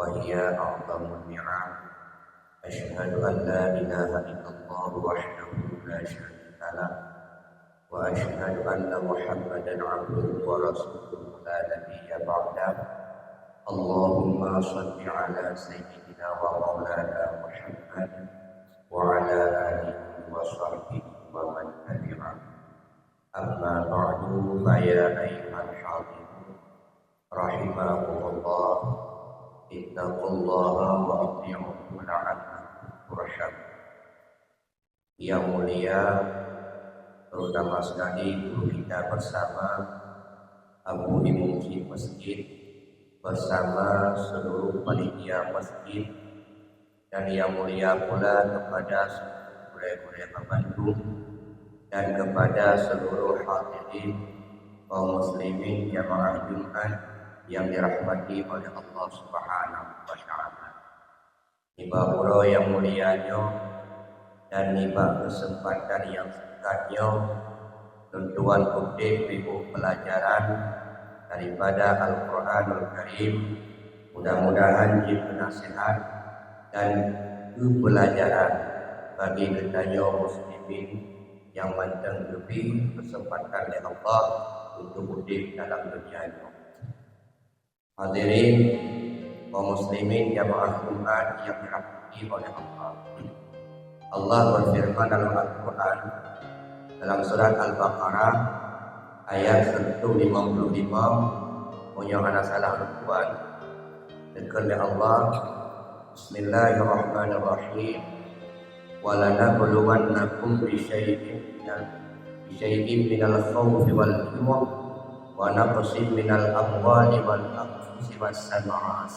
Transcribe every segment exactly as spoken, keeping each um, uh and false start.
وهي أعظم النعم. أشهد أن لا إله إلا الله وحده لا شريك له، وأشهد أن محمدا عبده ورسوله لا نبي بعده. اللهم صل على سيدنا ومولانا محمد وعلى آله وصحبه ومن تبعه. أما بعد، فيا أيها الحاضرون، رحمكم الله، اتقوا الله وأطيعوه لعلكم ترحمون. Yang mulia, terutama sekali guru kita bersama, Abu Imum Cik Masjid, bersama seluruh panitia masjid, dan yang mulia pula kepada seluruh gurée-gurée pembantu dan kepada seluruh hadirin kaum muslimin jamaah Jumat yang dirahmati oleh Allah Subhanahu wa Ta'ala. Nibak uroe nyang mulia nyoe dan nibak keuseumpatan nyang singkat nyoe, lôn tuan udeb peubuet peulajaran daripada Al-Quranul Karim. Mudah-mudahan jeuet keu naseuhat dan keu peulajaran bagi geutanyoe muslimin nyang mantong geubri keuseumpatan lé Allah untuk udeb dalam donya nyoe. Hadirin, kaum muslimin jamaah Jumat yang dirahmati oleh Allah. Allah berfirman dalam Al-Quran, dalam surat Al-Baqarah, ayat seratus lima puluh lima, meunyoe hana salah lôn tuan, dikheun lé Allah, Bismillahirrahmanirrahim. ولنبلونكم بشيء من، بشيء من الخوف والجوع ونقص من الأموال والأنفس والثمرات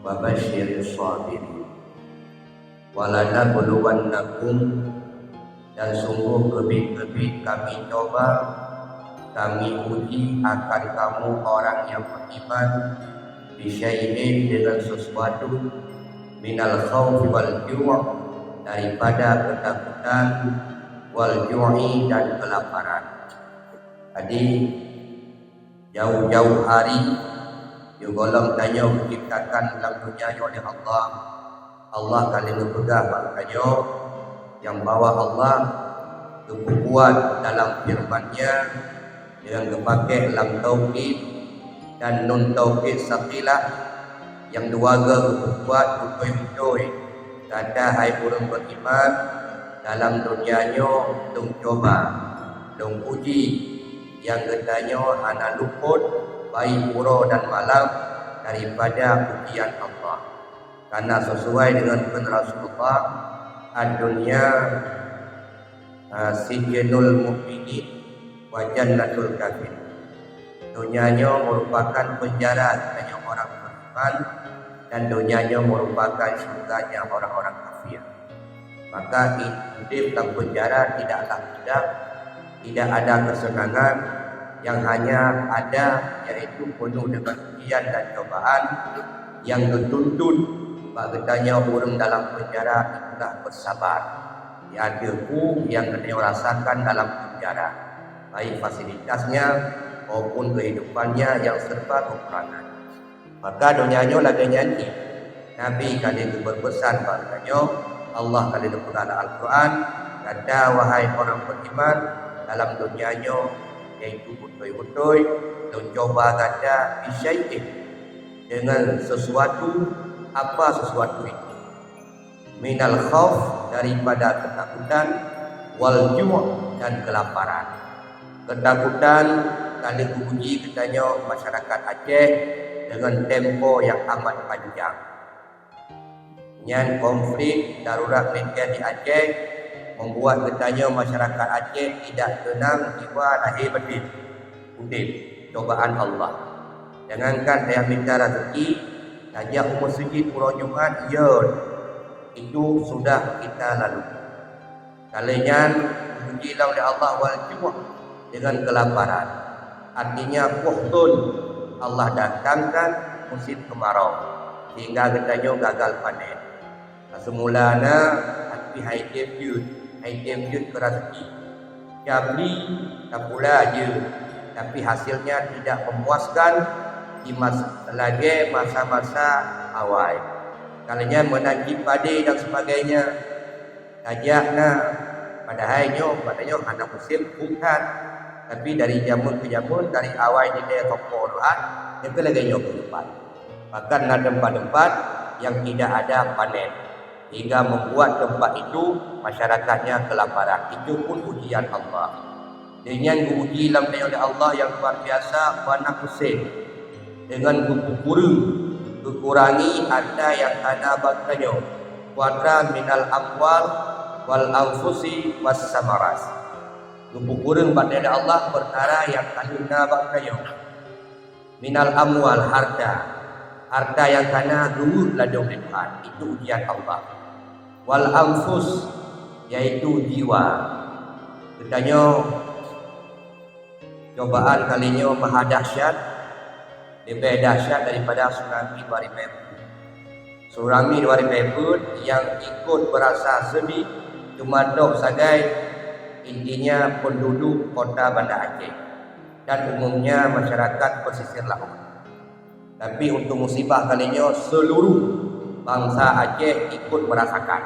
وبشر الصابرين. ولنبلونكم, dan sungguh keubiet-keubiet Kami coba, Kami uji akan kamu orang yang beriman, bisyai'in, dengan sesuatu, minal khaufi wal ju', daripada ketakutan, wal ju'i, dan kelaparan. Jadi, jauh-jauh hari, sigohlom tanyoe geuciptakan lam donya nyoe lé Allah. Allah ka lheueh geupeugah bak tanyoe, nyang bahwa Allah geupeubuet dalam firman-Nya deungon geupakék lam taukid dan nun taukid sakilah, nyang dua goe geupeubuet beutôi-beutôi. Gata, hai ureuëng beriman, dalam donya nyoe lôn coba, lôn uji, nyang geutanyoe hana luput baik uroe dan malam daripada ujian Allah. Karena sesuai dengan pesan Rasulullah, "Ad-dunya, ah, sijnul mu'minin wa jannatul kafir." Donya nyoe merupakan penjara geutanyoe orang beriman, dan donya nyoe merupakan syurganya orang-orang kafir. Maka, udeb lam penjara tidaklah mudah, tidak ada kesenangan, yang hanya ada yaitu penuh dengan ujian dan cobaan yang geutuntut bak geutanyoe ureuëng dalam penjara itulah bersabar di ateueh peue nyang geutanyoe rasakan dalam penjara, baik fasilitasnya maupun kehidupannya yang serba kekurangan. Maka donya nyoe lagée nyan cit. Nabi ka lheueh geupeusan bak geutanyoe, Allah ka lheueh geupeugah lam Al-Quran, "Gata, wahai orang beriman, dalam donya nyoe, yaitu beutôi-beutôi lôn coba gata bisyai'in, dengan sesuatu." Apa sesuatu itu? Minal khauf, daripada ketakutan, wal ju', dan kelaparan. Ketakutan ka lheueh geuuji geutanyoe masyarakat Aceh deungon tempo nyang amat panjang. Nyan konflik darurat militer di Aceh membuat geutanyoe masyarakat Aceh tidak tenang jiwa lahé batin. Udeb, cobaan Allah. Jangankan tajak mita raseuki, tajak u meuseujid uroe Jumat, yo, itu sudah kita lalui. Ka lheueh nyan, geuuji lom lé Allah wal ju', dengan kelaparan. Artinya, poh thon Allah datangkan musim kemarau, sehingga geutanyoe gagal panen. Seumula na, tapi hai tem jeuet, hai tem jeuet keu raseuki. Cabli, tapula jeuet, tapi hasilnya tidak memuaskan, di mas-, lagée masa-masa awai. Kalau nyan meunan cit padé dan sebagainya, tajak na, padahai nyoe, padahai nyoe hana musim hujan. Tapi dari jameun ke jameun, dari awai dilée sampoe reuhat, nyang keu lagée nyoe kehidupan. Bahkan na tempat-tempat yang tidak ada panen, sehingga membuat tempat itu masyarakatnya kelaparan. Itu pun ujian Allah. Dengan diuji lam tanyoe lé Allah yang luar biasa, bana pusing. Dengan geupeukureueng, geukurangi harta yang kana bak tanyoe. Kuatra minal amwal wal anfusi was samarat. Geupeukureueng bak tanyoe lé Allah peukara yang ka lheueh na bak tanyoe. Minal amwal, harta. Harta nyang kana geuweuek ladôm lé Tuhan, itu ujian Allah. Wal anfus, yaitu jiwa. Geutanyoe, cobaan kali nyoe maha dahsyat, leubeh dahsyat daripada tsunami dua ribu. Tsunami dua ribu nyang ikut beurasa seudeh, teuma toh sagai, intinya penduduk kota Banda Aceh dan umumnya masyarakat pesisir laut. Tapi untuk musibah kali nyoe, seluruh bansa Aceh ikut merasakan,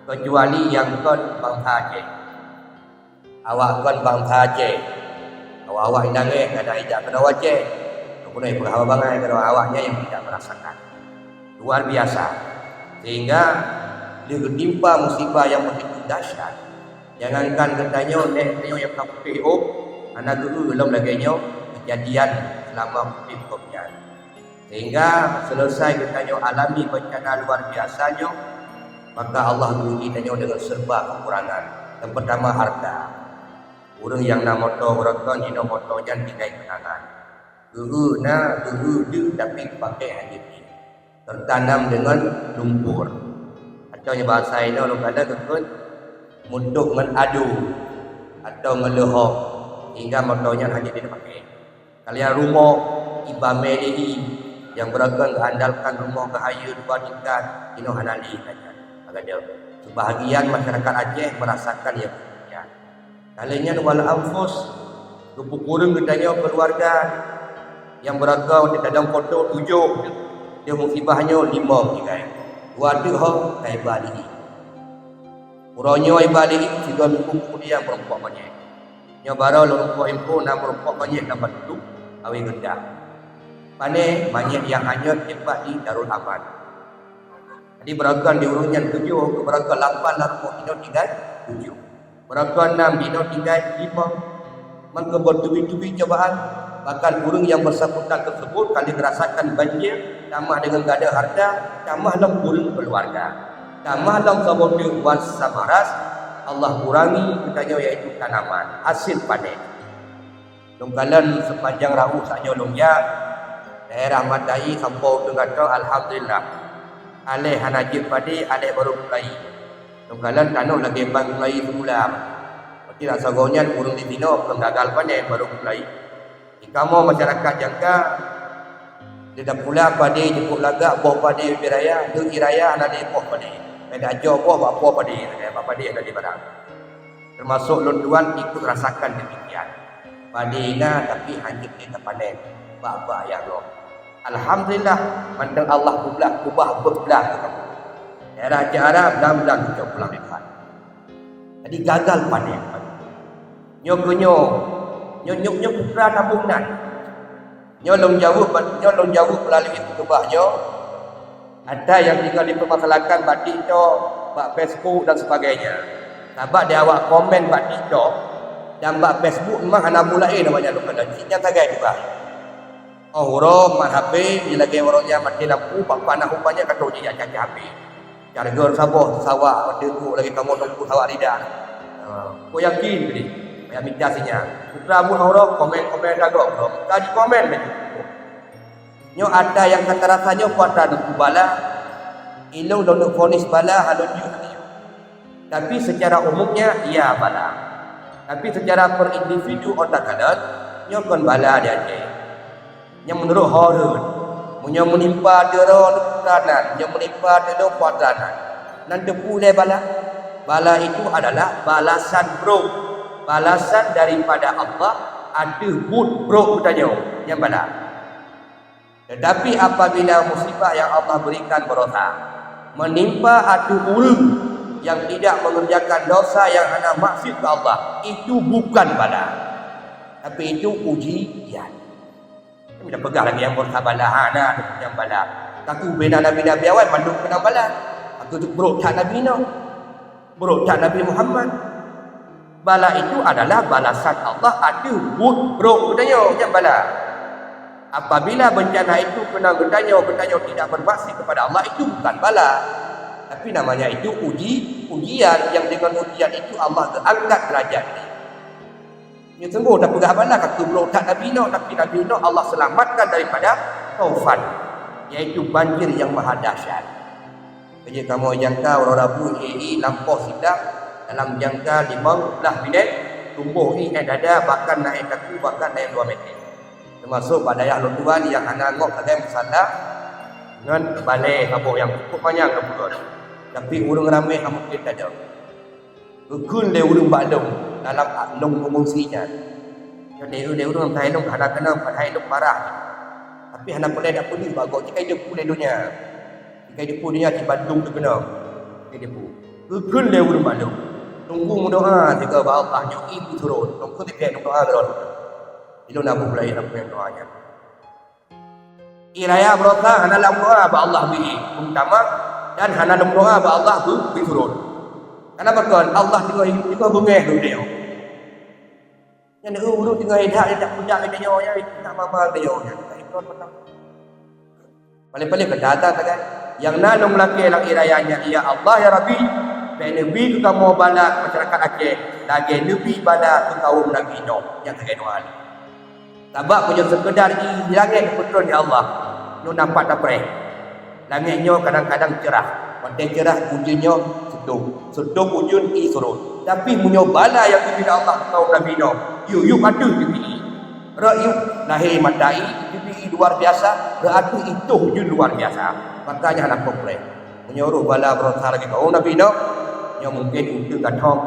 kecuali nyang kon bansa Aceh. Awak kon bansa Aceh. Awak-awak inong éh kadang ijak keunoe Aceh. Keunoe peugah bangai keunoe awaknyan nyang tidak merasakan. Luar biasa. Sehingga lheueh geutimpa musibah nyang begitu dahsyat, jangankan geutanyoe, nék tanyoe nyang ka putéh ôk, hana geu-eu lom lagée nyoe kejadian selama udeb gobnyan. Sehingga selesai geutanyoe alami bencana luar biasa nyoe, maka Allah geuuji tanyoe deungon serba kekurangan. Yang pertama, harta. Ureuëng nyang na moto beureukoh, jinoe moto nyan tinggai keunangan. Geu-eu na, geu-eu deuh, tapi pakée hana jeuet. Tertanam deungon lumpur. Atau nyang bahasa inoe lôn kala geukheun, meuntôk ngon adu atau ngon leuhok, sehingga moto nyan hana jeuet dipakai. Kalian rumoh iba mé lé i, nyang beureukoh geuandalkan rumoh geuhayeue dua tingkat, inoe hana lé lagée nyan. Sebahagian masyarakat Aceh merasakan nyang demikian. Ka lheueh nyan wal anfus, geupeukureueng geutanyoe keuluwarga nyang beureukoh di dalam foto tujoh, di musibah nyoe limong tinggai. Dua teuk ho ka iba lé i. Uroe nyoe iba lé i, sigoe minggu keumudian meurumpok manyét. Nyoe barô lôn rumpok info na meurumpok manyét lam Batu Tutup, awe geudah. Pané manyét nyang hanyot teumpat di Darul Aman. Jadi beureukoh di ureuëng nyan tujoh, beureukoh lapan lam rumoh inoe tinggai tujoh. Beureukoh nam inoe tinggai limong. Mangko beuteubi-teubi cobaan, bahkan ureuëng nyang bersangkutan tersebut ka lheueh geurasakan banjir, tamah deungon gadôh hareuta, tamah lom ureuëng keuluwarga. Tamah lom saboh teuk wan samarat, Allah kurangi geutanyoe yaitu tanaman, hasil panen. Lôn kalon seupanjang raôh saat nyoe lôn jak, daerah Matai sampoe u Teunggatroe, alhamdulillah. Aléh hana jeuet padé, aléh barô mulai. Lôn kalon tanoh lagée ban mulai seumula. Berarti rasa goe nyan ureuëng di sinoe kon gagal panen, barô mulai. Di kamoe masyarakat nyang ka di tapula padé jipeuet lagak, boh padé ubé raya, deuh ie raya hana lé boh padé. Beda jo boh bak boh padé, bak padé hana lé barang. Termasuk lôn tuan ikut rasakan demikian. Padé na tapi hana jeuet tapanen bak-bak nyang lom. Alhamdulillah, mantong Allah peublah, peubah beublah keu kamoe. Daerah Aceh Arab blang-blang geucok pulang depan. Jadi gagal panen. Nyoe keu nyoe, nyoe, nyoe, nyoe putra tabong nan. Nyoe lôn jaweueb, nyoe lôn jaweueb meulalu khutubah nyoe. Ada nyang tinggai dipermasalahkan bak TikTok, bak Facebook dan sebagainya. Sabab di awak komen bak TikTok dan bak Facebook memang hana bu laén namanya lôn keunan. Cit nyan sagai juga. Oh, uroe mat H P, di lagée uroe nyan maté lampu, bak panas rupanya ka trok jijak cacah H P. Charger saboh, sawak, watée tu lagi kamoe teungku sawak lidah. Ha, ku yakin tadi. Payah mita sinyal. Putra bunoe uroe komen-komen dagoe uroe. Ka jikomen laju. Nyoe ata nyang ka tarasa nyoe kuatra neuk bala. Ilong lôn neuk vonis bala, halon jeuet hana jeuet. Tapi secara umumnya, iya bala. Tapi secara per individu otak kalon, nyoe kon bala di Aceh. Nyang meunurot horeuet, meunyoe meunimpa teuroe putra nan, nyoe meunimpa teuroe putra nan. Nan teupeu lé bala. Bala itu adalah balasan brok. Balasan daripada Allah ateueh buet brok geutanyoe. Nyan bala. Tetapi apabila musibah yang Allah berikan baroesa menimpa ateueh ureuëng yang tidak mengerjakan dosa yang hana maksiat ke Allah, itu bukan bala, tapi itu ujian. Bila peugah lagi yang baroesa bala, ha, na nyang bala. Kaku bina nabi-nabi awai mandum keunong bala. Aku tu brok that Nabi Nuh. Brok that Nabi Muhammad. Bala itu adalah balasan Allah ateueh buet brok geutanyoe, nyan bala. Apabila bencana itu kena geutanyoe, geutanyoe tidak bermaksiat kepada Allah, itu bukan bala. Tapi namanya itu uji, ujian yang dengan ujian itu Allah geuangkat derajat. Nyoe sungguh tapeugah bala ka keubrok that Nabi Nuh, tapi Nabi Nuh Allah selamatkan daripada taufan, yaitu banjir yang maha dahsyat. Keujeuet kamoe jangka uroe Rabu, ie lampôh sidak dalam jangka limong blah minét, tumboh ie dada, bahkan naék kaku, bahkan naék dua meter. Teumasok bak dayah lôn tuan nyang hana ngok lagée musala ngon balée saboh nyang cukup manyang lôn peugah. Tapi ureuëng ramé hana mungken tadong. Geukheun lé ureuëng bak lôn dalam lôn meungungsi nyan. Nyoe lé ureuëng, lé ureuëng meutai lôn hana keunong padahai lôn parah. Tapi hana peureulée tapeudeuh bak gob, jih ka jiteupeu lé donya. Jih ka jiteupeu donya cit bandum teukeunong. Jih ka jiteupeu. Geukheun lé ureuëng bak lôn. Teungku meudoá sigoe bak Allah nyoe ie beusurot. Teungku teubiet meudoá keudroe. Ilôn na boh laén lam doá nyan. Ie raya baroesa hana lam doa bak Allah bri, terutama dan hana lam doa bak Allah bri, bri surot. Kenapa kon? Allah teungoh, teungoh beungéh lé geutanyoe. Nyan ureuëng teungoh idap, idap pudak geutanyoe, ya, idap mama geutanyoe, ya, idap ikon mata. Paléng-paléng keu data sagai. Nyang na lôn lakée lam ie raya nyan, ya Allah, ya Rabbi, bèk neubi keu kamoe bala keu masyarakat Aceh, lagée neubi bala keu kawöm Nabi Nuh nyang sagai dua kali. Sabab meunyoe seukeudar ie di langét geupeutron, ya Allah, nyoe nampak tapreh. Langét nyoe kadang-kadang cerah. Watée cerah ujeuen nyoe seudong, seudong ujeuen ie surot. Tapi meunyoe bala nyang geubri lé Allah keu kawöm Nabi Nuh, yub-yub ateueh geubri ie. Rot yub lahé mata ie, geubri ie luar biasa, rot ateueh ie toh ujeuen luar biasa. Makanya hana tapreh. Meunyoe roh bala baroesa lagée kawöm Nabi Nuh, nyoe mungken uteuen gathong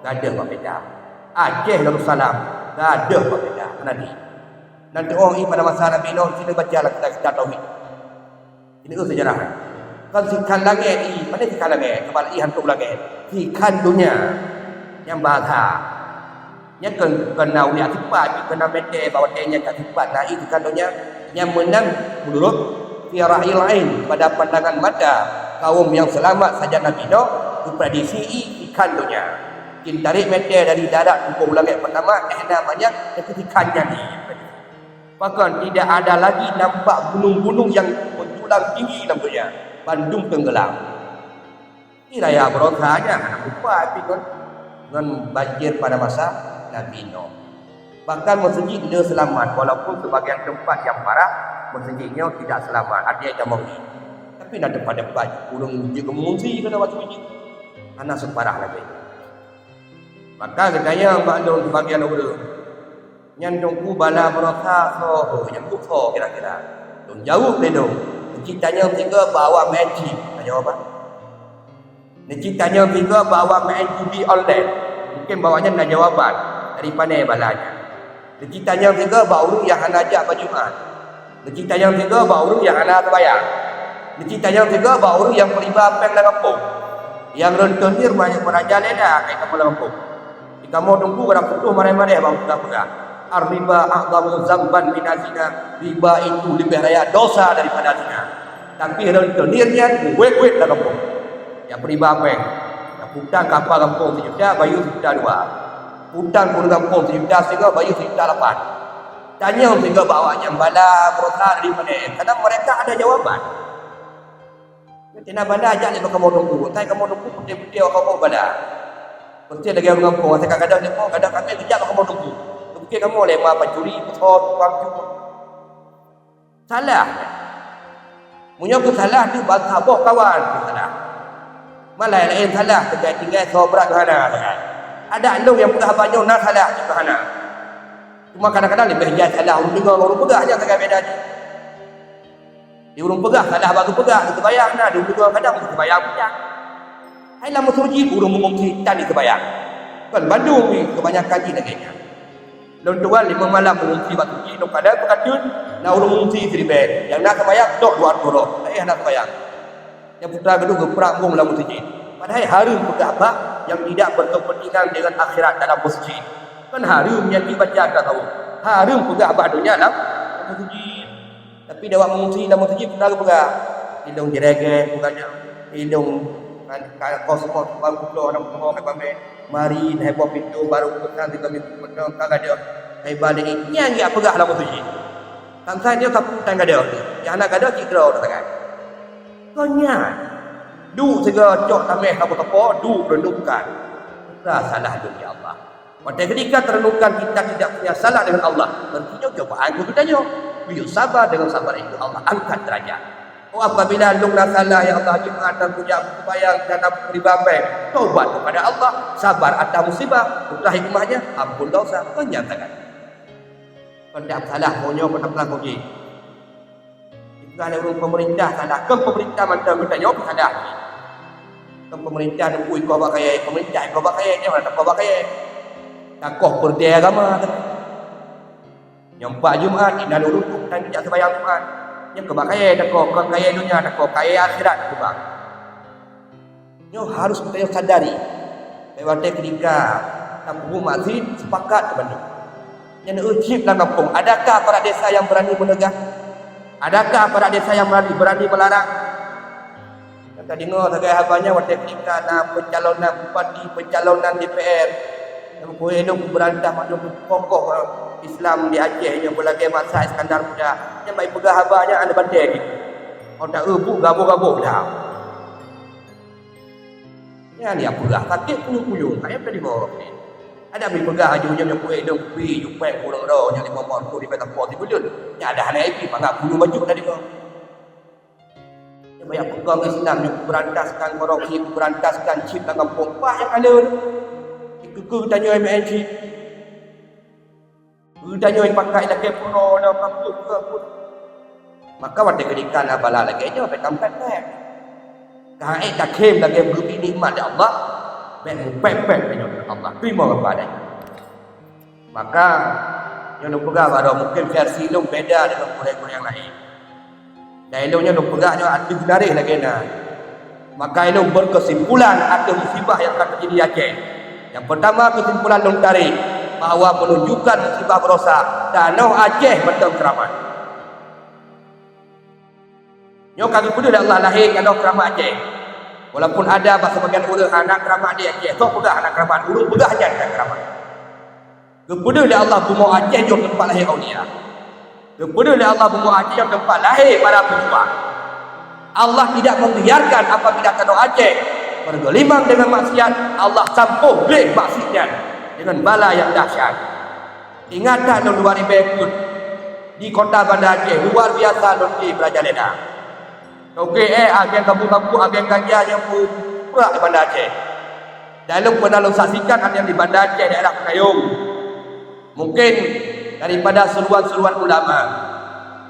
gadôh bak peta. Aceh Darussalam gadôh bak peta, hana di. Nan tuoh ie pada masa Nabi Nuh, sinoe baca lam kitab-kitab tauhid. Ini sejarah. Kon sikhan langét ie, pane sikhan langét, keubalak ie hantom langét. Sikhan donya nyang bahasa. Nyan kon, kon na uliak sipat, kon na mete bak watée nyan ka sipat na ie sikhan donya. Nyang meunan meunurot fi ra'yil ain, pada pandangan mata kawöm nyang seulamat sajan Nabi Nuh, geuprediksi ie sikhan donya. Jeuet tarek mete dari darat tuboh langét peutama, eh, na banyak nyang keutikhan nyan ie. Bahkan tidak ada lagi nampak gunung-gunung yang menjulang tinggi lam donya, bandum tenggelam. Ie raya baroesa nyan hana meurupa pih ngon, ngon banjir pada masa Nabi Nuh. Bahkan meuseujid le seulamat, walaupun sebagian teumpat nyang parah meuseujid nyoe tidak seulamat, artinya itamong ie. Tapi na teumpat-teumpat ureuëng jeuet geumeuseujid keu meuseujid, hana seuparah lagée nyoe. Maka geutanyong bak lôn sibagian ureuëng, "Nyan Teungku bala baroesa soe ho, nyang buet soe kira-kira?" Lôn jaweueb lé lôn, "Neucit tanyong sigoe bak awak meu'en chip," na jawaban. "Neucit tanyong sigoe bak awak meu'en judi online, mungken bak awaknyan na jawaban dari pane bala nyan." Neucit tanyong sigoe bak ureuëng nyang hana jak bak Jumat. Neucit tanyong sigoe bak ureuëng nyang hana seumayang. Neucit tanyong sigoe bak ureuëng nyang peuriba péng lam gampông. Nyang reunteueh nir meuraja lé dah keu kamoe lam gampông. Di kamoe Teungku, kadang putôh mareh-mareh bak peugah-peugah, "Ar-riba a'zamu zamban minaz zina." Riba itu lebih raya dosa daripada zina. Tapi reunteueh nir nyan buet-buet lam gampông. Nyang peuriba péng, nyang putang kapa gampông sijuta, bayeue sijuta dua. Putang ureuëng gampông sijuta sigoe, bayeue sijuta lapan. Tanyong sigoe bak awaknyan, "Bala baroesa dari pane?" Kadang mereka ada jawaban. Tina bala jak lé bak kamoe Teungku, tai kamoe Teungku putih-putih awak kamoe bala. Putih lagée ureuëng gampông, asai ka gadôh lé mo, gadôh kambeng geujak bak kamoe Teungku. Teupike kamoe lé ma pancuri, peusot, tukang curi. Salah. Meunyoe keu salah tu ban saboh kawan keu salah. Malai laén salah, tinggai-tinggai soe brat hana sagai. Adak lôn nyang peugah haba nyoe na salah cit hana. Cuma kadang-kadang leubeh jai salah ureuëng deungoe ngon ureuëng peugah, nyan sagai beda jih. Di ureuëng peugah salah bak geupeugah, geuteubayang na, di ureuëng deungoe kadang geuteubayang pih nyan. Hai lam meuseujid ureuëng meungungsi tan jiteubayang. Kon bandum jih, keubanyakan jih lagée nyan. Lôn tuan lima malam meungungsi bak Meuseujid, lôn kalon peukateun na ureuëng meungungsi siribèe. Nyang na seumayang tok dua ploh droe, laén hana seumayang. Nyang putra geuduek geuprak bông lam meuseujid. Padahai hareuem peugah bah nyang tidak berkepentingan dengan akhirat dalam meuseujid. Kan hareuem nyang dibaca tasawuf. Hareuem peugah bah donya lam meuseujid. Tapi dawat meungungsi lam meuseujid pernah geupeugah, "Ilong jeregen bukannya, ilong kan ka kos-kos bang kulo anak buah ka pamer. Mari heboh pintu baru pesan tiga minggu petang ka gadoh." Hai balik nyang jak peugah lam meuseujid. Kan sai dia sapu tan gadoh. Nyang hana gadoh cit droe sagai. Kon nyan. Duek sigoe cok tameh saboh teupeu, duek renungkan. Bukan salah lôn ya Allah. Watèe ketika terenungkan kita tidak punya salah dengan Allah, berarti nyoe cobaan keu geutanyoe. Beu sabar, dengan sabar itu Allah angkat derajat. Oh, apabila lôn na salah, ya Allah, Jumat dan punya sembahyang dan riba bai, taubat kepada Allah, sabar atas musibah, buka hikmahnya, ampun dosa, panjang tangan. Kon dak salah, meunyoe kon dak salah, kon jih. Dipeugah lé ureuëng pemerintah salah, kon pemerintah mantong geutanyoe pih salah. Kon pemerintah neupui ikoh bak kayèe, pemerintah ikoh bak kayèe, nyoe hana takoh bak kayèe. Takoh peureulèe agama teuh. Nyoe pat Jumat, inan ureuëng tu tan geujak sembahyang Jumat. Nyoe keu bak kayèe takoh, kon kayèe donya takoh, kayèe akhirat tapeubang. Nyoe harus geutanyoe sadari. Bak watèe keudika tapeubuet maksiet, sepakat keu bandum. Nyan eu cit lam gampông, adakah aparat desa nyang beurani meunegah? Adakah aparat desa nyang beurani, beurani meularang? Nyang tadeungoe sagai haba nyan watèe keudika na pencalonan bupati, pencalonan D P R. Nyang meukueh lôn beubeurantah mandum tokoh Islam di Aceh nyang beulagèe masa Iskandar Muda. Nyang bak ipeugah haba nyan aneuk batèe jih. Óh ta-eu buet gaboh-gaboh dah. Nyan nyang peugah sakét kuyueng-kuyueng, hai peudeungoe. Adak bri peugah aju nyoe nyang kueh dong kupi, jupéng kureueng droe nyang limong mon ku ribèe tapo sibuleuen. Nyan adak hana ipi mangat bulu bacut dah deungoe. Nyang banyak peugah Islam nyang kuberantaskan korupsi, kuberantaskan chip lam gampông. Pah nyang kaleue. Dikeue-keue tanyoe M N C. Geutanyoe pakai lagèe punoe lam kampung ke pun. Maka watèe keudika na bala lagèe nyoe bèk tampèk-pèk. Ka ék takhém lagèe geubri nikmat lé Allah, bèk mupèk-pèk lé nyoe Allah. Teurimong apa adanya. Maka nyoe lôn peugah baroe mungkin versi lôn beda deungon gurèe-gurèe nyang laén. Dan ilôn nyoe lôn peugah nyoe ateueh garéh lagèe na. Maka ilôn berkesimpulan ateueh musibah nyang ka teujadi di Aceh. Nyang peurtama kesimpulan lôn tarek bahwa menunjukkan musibah baroesa tanoh Aceh mantong keuramat. Nyoe ka geupeudeuh lé Allah lahé tanoh keuramat Aceh. Walaupun ada bak sibagian ureueng hana keuramat di Aceh, sok peugah hana keuramat, ureueng peugah nyan ka keuramat. Geupeudeuh lé Allah bumoe Aceh jeuet teumpat lahé aulia. Geupeudeuh lé Allah bumoe Aceh jeuet teumpat lahé para pejuang. Allah tidak membiarkan apabila tanoh Aceh bergelimang dengan maksiat, Allah sampôh gleh maksiat nyan dengan bala nyang dahsyat. Ingat that lôn dua ribèe peuet di kota Banda Aceh, luar biasa lôn di Merajalela. Toke éh agen sabu-sabu, agen ganja nyang peubrak di Banda Aceh. Dan lôn pernah lôn saksikan ada nyang di Banda Aceh daerah Peukayong. Mungkin daripada seruan-seruan ulama,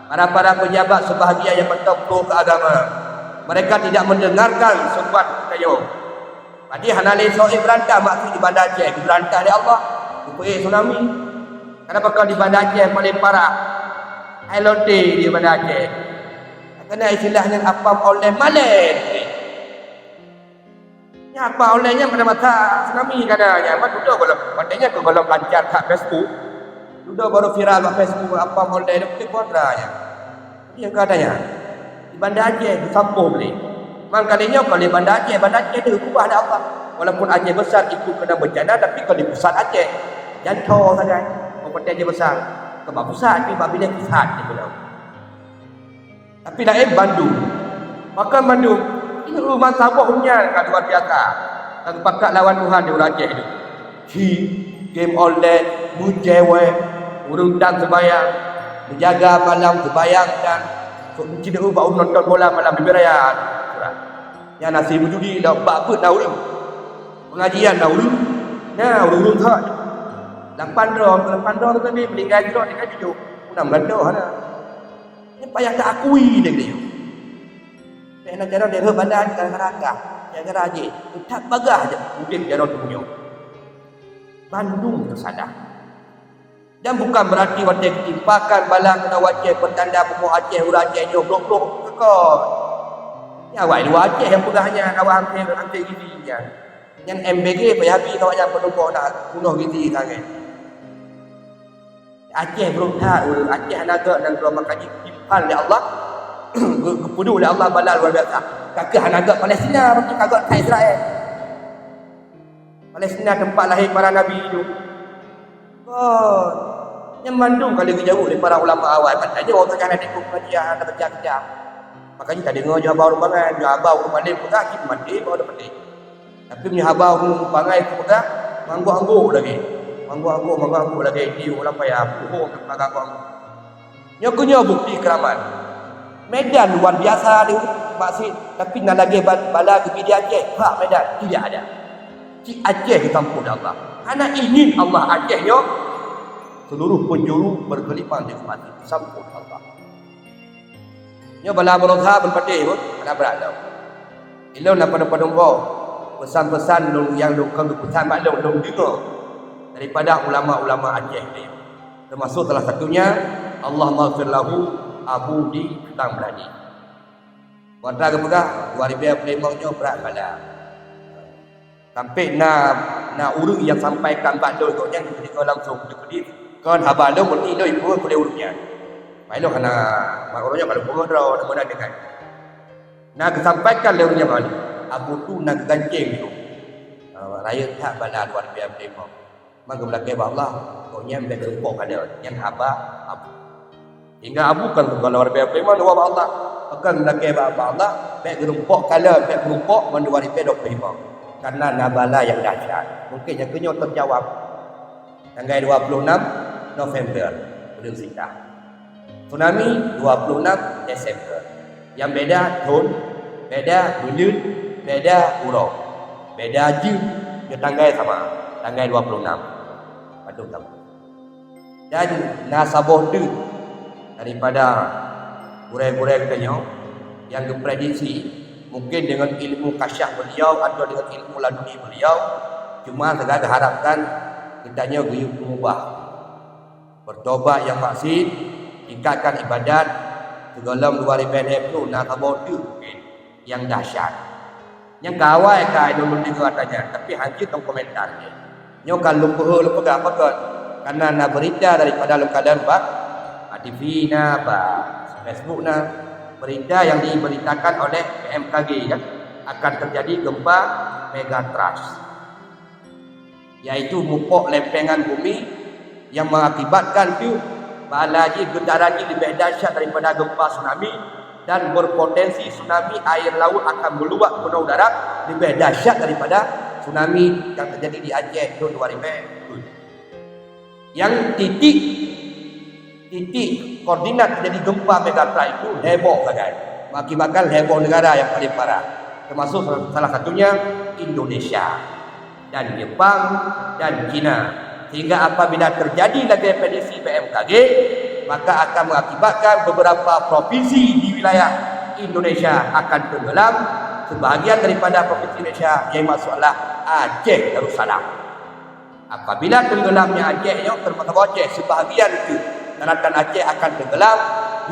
para-para pejabat sebahagian nyang mantong pro keu agama, mereka tidak mendengarkan seruan Peukayong. Padahai hana lé soe beurantah maksud di Banda Aceh, geubeurantah lé Allah, geupeuék tsunami. Kenapa kon di Banda Aceh paléng parah? Hai lonte di Banda Aceh. Kena istilah nyan apam online malèe. Nyan apam online nyan pada masa tsunami ka na nyan, ban dudoe gohlom. Watèe nyan keu gohlom lancar that Facebook. Dudoe baru viral bak Facebook apam online, dok kontra nyan. Nyang ka tanya, di Banda Aceh geusampôh gleh. Mangkali nyoe kon lé Banda Aceh, Banda Aceh teuh geubah lé Allah. Walaupun Aceh Besar ikut kena bencana, tapi kon di pusat Aceh. Janco sagai. Kabupaten Aceh Besar. Keu bak pusat, tapi bak binéh pusat di pulo. Tapi laén bandum. Maka bandum. Ini umat saboh nyan ka luar biasa. Ka geupakat lawan Tuhan di ureueng Aceh nyoe. Chip, game online, meucewek, ureueng tan seumayang, meujaga malam seumayang dan meucideue bak ureueng nonton bola malam leubeh raya. Nyan na si meujudi lam bak beuet na ureueng. Pengajian na ureueng, na ureueng-ureueng that. Lapan droe, lapan droe tadi meuninggai sidroe, tinggai tujoh. Nam gantoh hana. Nyan payah taakui lé geutanyoe. Bèk na jaroe deh rhot badan gara-gara kah, gara-gara jih. That bagah jih udép jaroe donya. Bandum teusalah. Dan bukan berarti watée geutimpakan bala keunoe u Aceh, peutanda bumoe Aceh, ureuëng Aceh nyoe brok-brok, kon. Nyan awak luwa Aceh nyang peugah nyan, awak hase, hase giri nyan. Nyan M B G payah bri awak nyan peunumpok na bunoh giri sangai. Aceh brok that, ureuëng Aceh hana gét nanggroe, maka jitimpakan lé Allah, geu-, geupeuduek lé Allah bala luar biasa. Ka keuh hana gét Palestina, berarti ka gét that Israel. Palestina teumpat lahé para nabi nyoe. Kon. Nyan mandum ka lheueh geujaweueb lé para ulama awai. Mantong nyoe ka hana dikuk pengajian, hana baca kitab. Makanya ka deungoe nyoe haba ureuëng bangai, nyoe haba ureuëng malém peugah cit maté, baru maté. Tapi meunyoe haba ureuëng bangai peugah, manggok-anggok lagée. Manggok-anggok, manggok-anggok lagée di ureuëng payah, puhong teumpat anggok-anggok. Nyoe keuh nyoe bukti keuramat. Medan luar biasa di Maksud, tapi na lagée ba-, bala geubri di Aceh, bak Medan tidak ada. Cit Aceh geusampôh lé Allah. Hana ingin Allah Aceh nyoe seluruh penjuru berkelimpah di umat geusampôh lé Allah. Nyoe bala baroesa beupatéh pun hana brat lom. Ilôn na padum-padum boh peusan-peusan lôn nyang lôn kon geupeusan bak lôn, lôn deungoe daripada ulama-ulama Aceh nyoe. Termasuk salah satunya, Allahummaghfir lahu Abu di Kutang Berani. Watée geupeugah, dua ribée peuet limong nyoe brat bala. Sampai na, na ureuëng nyang sampaikan bak lôn, gobnyan geudeungoe langsung, geupeudit kon haba lôn, meuti lôn ipeue kulét ureuëng nyan. Pai lôn hana, mak ureuëng nyan kalau peungeut droe, na meunan deungon. Na geusampaikan lé ureuëng nyan, Abu tu na geuganceng minong. Ah, rayeuk that bala dua ribée peuet limong. Maka geulakée bak Allah, gobnyan bék geurumpok kalon, nyan haba Abu. Sehingga Abu kan geukalon ribée peulimong dua bak Allah. Maka geulakée bak, bak Allah, bék geurumpok kalon, bék geurumpok ngon dua ribée dua peulimong. Karena na bala nyang dahsyat. Mungkin nyang keunyoe teujawab. Tanggai dua puluh enam November, buleuen sita. Tsunami dua puluh enam Desember. Nyang beda thon, beda buleuen, beda uroe, beda jeuem, nyoe tanggai sama, tanggai dua puluh enam. Padum sama. Dan na saboh teuk daripada gurée-gurée geutanyoe nyang geuprediksi, mungkin deungon ilmu kasyaf beliau atau deungon ilmu laduni beliau, cuma sagai geuharapkan geutanyoe geuyue peumubah. Bertobat nyang maksiet, tingkatkan ibadat, sigohlom dua ribée lhée ploh na saboh teuk mungken nyang dahsyat. Nyang ka awai ka lôn deungoe ata nyan, tapi hanjeuet lôn komentar jih. Nyoe ka lôn peuhe lôn peugah pakon, karena na beurita daripada lôn kalon bak, bak T V na, bak Facebook na, beurita nyang dibeuritakan oleh B M K G kan, akan terjadi gempa megatrust. Yaitu mupok lempengan bumi yang mengakibatkan tu bala jih getaran jih lebih dahsyat daripada gempa tsunami dan berpotensi tsunami air laut akan meluap penuh darat lebih dahsyat daripada tsunami yang terjadi di Aceh tahun dua ribu. Yang titik titik koordinat terjadi gempa megatrust itu heboh sagai, mengakibatkan heboh negara yang paling parah, termasuk salah satunya Indonesia dan Jepang dan China. Sehingga apabila terjadi lagi prediksi B M K G, maka akan mengakibatkan beberapa provinsi di wilayah Indonesia akan tenggelam. Sebahagian daripada provinsi Indonesia yang masuklah Aceh Darussalam. Apabila tenggelamnya Aceh nyoe, termasuk Aceh, sebahagian itu daratan Aceh akan tenggelam,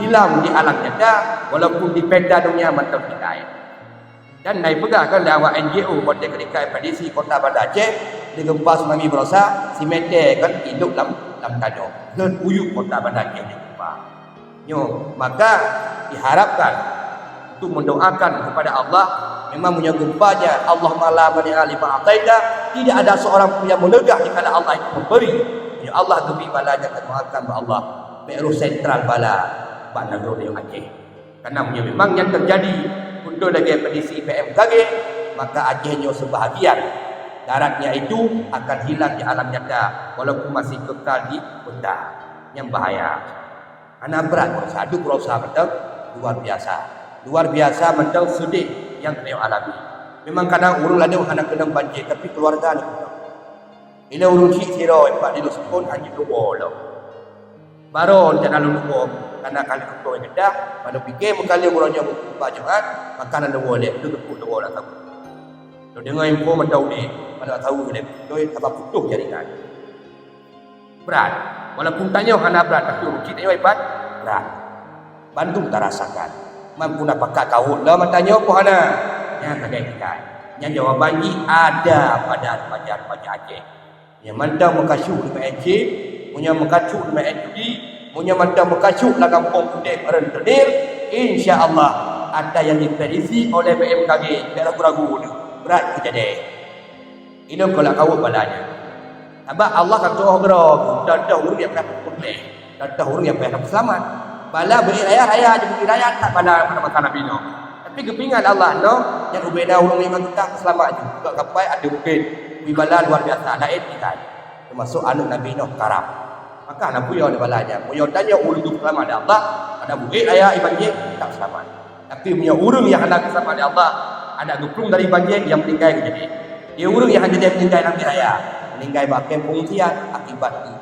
hilang di alam nyata, walaupun di peta dunia mantong tinggai. Dan na ipeugah kan lé awak N G O, Partai Syarikat Indonesia Kota Banda Aceh, di gempa tsunami baroesa, simeté kan idup lam, lam tanoh. Lheueh uyueb Kota Banda Aceh di gempa. Nyoe, maka diharapkan untuk mendoakan kepada Allah, memang meunyoe gempa nyan, Allahumma la mani'a lima a'taita, tidak ada seorang pun yang menegah dikala Allah itu memberi. Ya Allah, geubri bala nyang teudoakan bak Allah, bék roh sentral bala bak nanggroe Aceh. Karena meunyoe memang nyan terjadi, untuk lagée prediksi B M K G, maka Aceh nyoe sebahagian daratnya itu akan hilang di alam nyata, walaupun masih kekal di peta. Nyan bahaya. Hana brat baroesa, duek baroesa mantong luar biasa. Luar biasa mantong seudeh nyang tanyoe alami. Memang kadang ureuëng ladôm hana keunong banjir, tapi keuluwarga ni keunong. Ilée ureuëng chik sidroe pat di Lhoksukon hana jeuet lôn woe lom. Barô rencana lôn lôn woe, karena ka lheueh uroe geudah, ban lôn pike meukaleueng uroe nyoe bak Jumat, maka hana lôn woe lé, lôn teupeu lôn woe lam saweue. Lôn deungoe info mantong udeb, ban lam saweue udeb, lôn sabab putôh jaringan. Brat. Walaupun tanyoe hana brat, tapi ureueng chik tanyoe iban brat. Bandum tarasakan. Man peue na pakat kawot lom tanyoe peue hana. Nyan sagai tinggai. Nyan jawaban jih ada pada remaja-remaja Aceh. Meunyoe mantong meukasyuk nibak N C, meunyoe meukasyuk nibak N C D, meunyoe mantong meukasyuk lam gampông udeb rentenir, insya Allah, ata nyang diprediksi oleh B M K G, bèk ragu-ragu, brat keujadeh. Ilôn kon lakawot bala nyan. Sabab Allah ka tuoh droe, teuh-teuh ureueng nyang payah peuputéh, teuh-teuh ureueng nyang payah peuseulamat. Bala beuék raya-raya, jeuet beuék raya that bala pada masa Nabi Nuh. Tapi geupeuingat Allah, "Nuh, nyan ubena ureueng iman teuka peuseulamat ju. Geukapai ateueh bukét, bui bala luar biasa, laén tinggai, teumasuk aneuk Nabi Nuh karam." Maka hana buyoe lé bala nyan. Buyoe tanyoe ureueng geupeusalamat lé Allah, hana buet raya iban jih tak seulamat. Tapi meunyoe ureueng nyang hana geuseulamat lé Allah, hana geuplueng dari banjir, nyang meuninggai keujadeh. Di ureueng nyang hana jadi meuninggai lam raya, meuninggai bak kem pengungsian akibat geuh.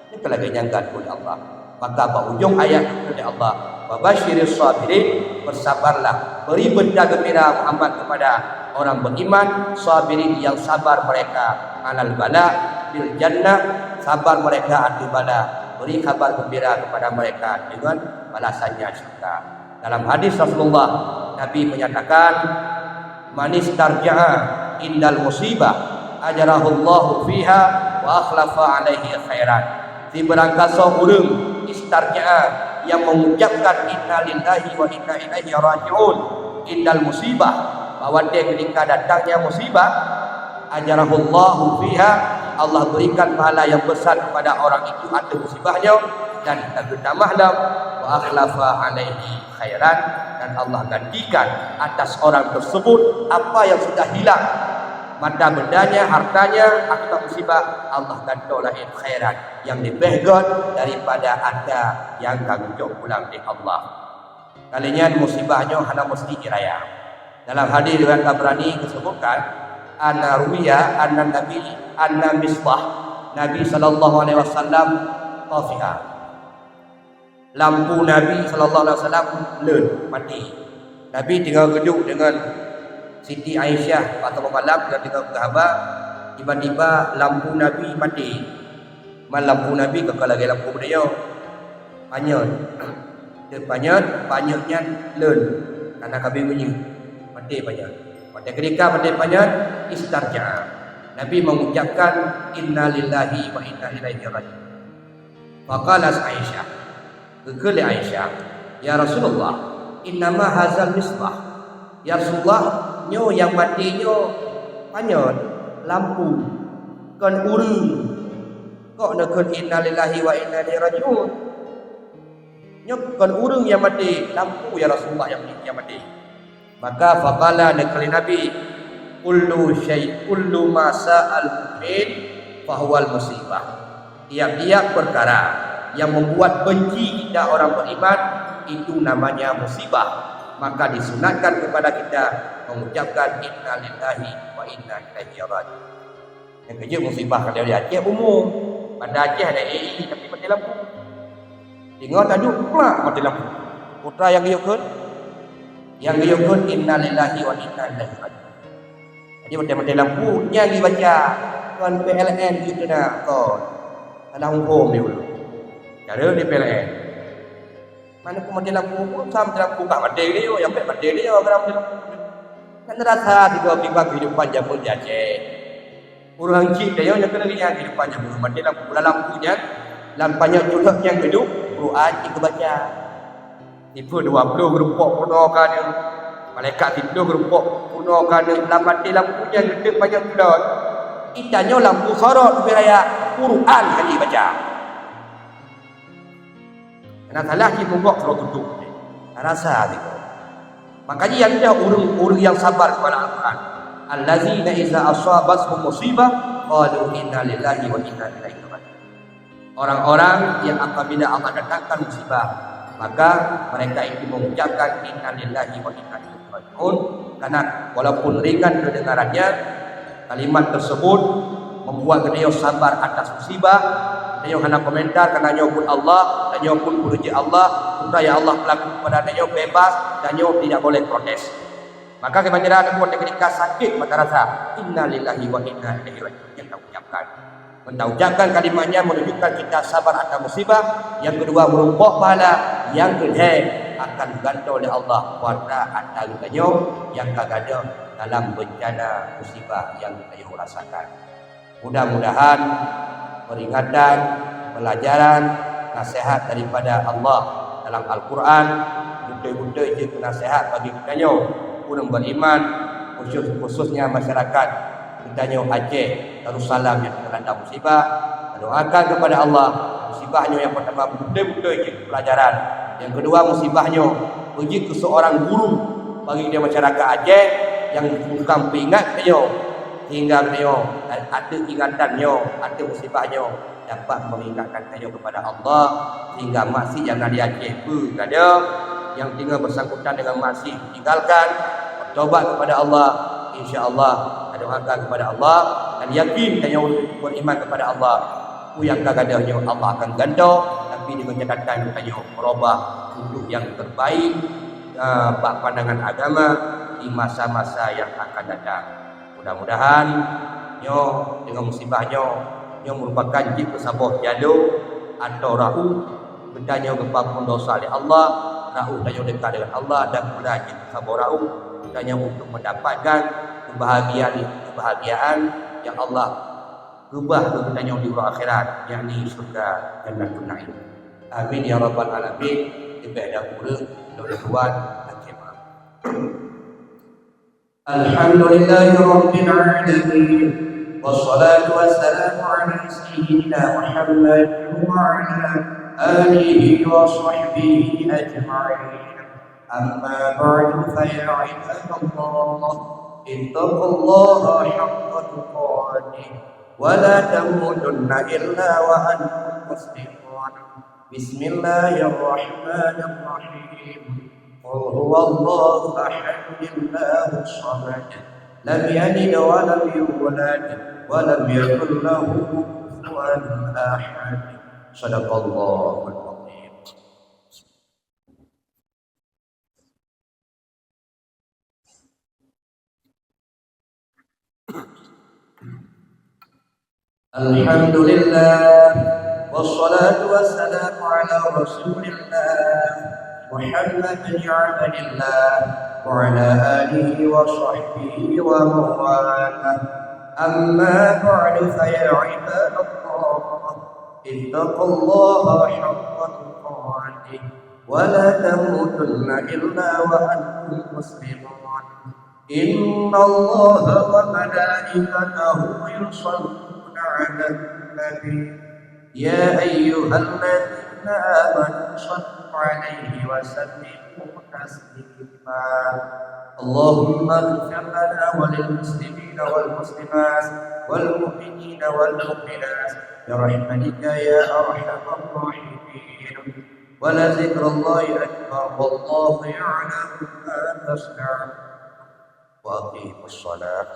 Nyoe keuh lagèe nyang geuatur lé Allah. Maka bak ujong ayat geukheun lé Allah, "Wa basyiris sabirin," bersabarlah, beri berita gembira Muhammad kepada orang beriman, sabirin yang sabar mereka alal bala bil jannah, sabar mereka ateueh bala, beri kabar gembira kepada mereka dengan balasannya syurga. Dalam hadis Rasulullah, Nabi menyatakan, "Manistarja'a indal musibah, ajarahullahu fiha wa akhlafa alaihi khairan." Sibarang kasoe ureueng istarja'a, yang mengucapkan inna lillahi wa inna ilaihi raji'un indal musibah, bahwa dia ketika datangnya musibah, ajarahullahu fiha, Allah berikan pahala yang besar kepada orang itu atas musibahnya, dan terutama dalam wa akhlafa alaihi khairan, dan Allah gantikan atas orang tersebut apa yang sudah hilang, mata bendanya, hartanya, akibat musibah, Allah gantoe laén khairan, yang lebih gét daripada ata yang ka geucok pulang lé Allah. Kali nyan musibah nyoe hana meusti jiraya. Dalam hadis riwayat Tabrani disebutkan, anna ruwiya anna Nabi, anna misbah Nabi sallallahu alaihi wasallam tafi'a. Lampu Nabi sallallahu alaihi wasallam leun, maté. Nabi teungoh geuduek deungon Siti Aisyah bak saboh malam, teungoh peugah haba, tiba-tiba lampu Nabi maté. Man lampu Nabi ka lagèe lampu meudayong. Panyöt. Teupanyöt, panyöt nyan leun. Karena ka abéh minyeuk. Maté panyöt. Watèe keudika maté panyöt, istarja'a. Nabi mengucapkan, "Inna lillahi wa inna ilaihi raji'un." Faqalat Aisyah. Geukheun lé Aisyah, "Ya Rasulullah, innama hazal misbah." "Ya Rasulullah, nyoe nyang maté nyoe panyöt, lampu, kon ureueng. Kok neukheun inna lillahi wa inna ilaihi raji'un? Nyoe kon ureueng nyang maté, lampu ya Rasulullah nyang, nyang maté." Maka faqala, neukheun lé Nabi, "Kullu syai', kullu ma sa'al mu'min fahuwal musibah." Tiap-tiap perkara yang membuat benci kita orang beriman, itu namanya musibah. Maka disunatkan kepada kita mengucapkan inna lillahi wa inna ilaihi raji'un. Nyang keujeuet musibah ka lheueh Aceh umum. Banda Aceh ada A I tapi maté lampu. Teungoh taduek plak maté lampu. Peue nyang geuyue kheun? Nyang geuyue kheun inna lillahi wa inna ilaihi raji'un. Jadi maté-maté lampu nyang dibaca kon P L N gitu na kon. Salah hukum dia dulu. Cara di P L N. Mana pun maté lampu pun sama maté lampu kah maté dia, yang pek maté dia, orang maté lampu. Kan rasa tiga akibat kehidupan zaman di Aceh. Ureueng chik tanyoe nyang keuneuk ingat keuhidupan nyan, ureueng maté lampu, lam lampu nyan, lam panyöt culok nyang keuduek, Quran jih geubaca. Siplôh dua plôh geurumpok peurunoe ka nyan, malaikat siplôh geurumpok peurunoe ka nyan, lam maté lampu nyan geuteuk panyöt culok. Di tanyoe lampu sorot ubé raya, Quran ka jibaca. Hana salah cit mugok keudroe tutoe. Rasa sigoe. Maka jih nyang deuh ureueng-ureueng nyang sabar kepada Al-Quran. Allazina iza asabathum musibah, qalu inna lillahi wa inna ilaihi raji'un. Orang-orang yang apabila Allah datangkan musibah, maka mereka itu mengucapkan inna lillahi wa inna ilaihi raji'un. Karena walaupun ringan kedengarannya, kalimat tersebut membuat geutanyoe sabar atas musibah. Geutanyoe hana komentar, karena nyoe buet Allah, dan nyoe pun peureujeuk Allah. Peue nyang Allah peulaku kepada geutanyoe bebas, dan nyoe tidak boleh protes. Maka keubanjiran buat ketika sakit, maka rasa, "Inna lillahi wa inna ilaihi raji'un," yang kita ucapkan. Meunan ucapkan kalimat nyan menunjukkan kita sabar atas musibah. Yang kedua, meureumpok pahala. Yang keulhèe, akan geugantoe lé Allah kuasa atra geutanyoe nyang ka gadôh dalam bencana musibah nyang geutanyoe rasakan. Mudah-mudahan peringatan, pelajaran, nasihat daripada Allah dalam Al-Quran beutôi-beutôi jeuet keu nasihat bagi geutanyoe ureuëng beriman, khusus, khususnya masyarakat geutanyoe Aceh Darussalam nyang dilanda musibah. Doakan kepada Allah, musibah nyoe nyang pertama beutôi-beutôi jeuet pelajaran. Yang kedua, musibah nyoe beujeuet keu seorang guru bagi geutanyoe masyarakat Aceh nyang bukan peuingat geutanyoe. Sehingga geutanyoe ateueh ingatan nyoe, ateueh musibah nyoe dapat mengingatkan geutanyoe kepada Allah, sehingga maksiat nyang na di Aceh peue gadôh nyang teungoh bersangkutan dengan maksiat tinggalkan, bertobat kepada Allah, insya Allah, doakan kepada Allah, dan yakin geutanyoe beriman kepada Allah. Peue nyang ka gadôh nyoe Allah akan gantoe, tapi dengan catatan geutanyoe berubah untuk yang terbaik, eh, bak pandangan agama di masa-masa yang akan datang. Mudah-mudahan nyoe deungon musibah nyoe, nyoe meurupakan jeuet keu saboh jadô atau rahu geutanyoe geupeuamphon dosa lé Allah, rahu tanyoe dekat dengan Allah, dan pula jeuet keu saboh rahu geutanyoe untuk mendapatkan kebahagiaan, kebahagiaan yang Allah keubah keu geutanyoe di uroe akhirat, yakni syurga Jannatun Naim. Amin ya rabbal alamin. Leubeh dan kureueng lôn tuan akhé. Alhamdulillahirabbil alamin. Wassalatu wassalamu ala sayyidina Muhammad wa ala alihi wa sahbihi ajma'in. Amma ba'du, fa ya ibadallah, ittaqullaha haqqa tuqatih, wa la tamutunna illa wa antum muslimun. Bismillahirrahmanirrahim. Qul huwallahu ahad, Allahus samad. Lam yalid wa lam yulad, wa lam yakul lahu kufuwan ahad. Sadaqallahul azim. Alhamdulillah, wassalatu wassalamu ala Rasulillah, Muhammad bin Abdillah, wa ala alihi wa sahbihi wa mawalah. Amma ba'du, fa ya ibadallah, ittaqullaha haqqa tuqatih, wa la tamutunna illa wa antum muslimun. Innallaha wa malaikatahu yusalluna 'alan nabi. Ya ayyuhalladzina amanu sallu 'alaihi wa sallimu taslima. Allahumma ighfir lana wa lil muslimina wal muslimat, wal mu'minina wal mu'minat, bi rahmatika ya arhamar rahimin. Wa la zikrallahi akbar, wallahu ya'lamu ma tasna'un. Wa aqimus shalah.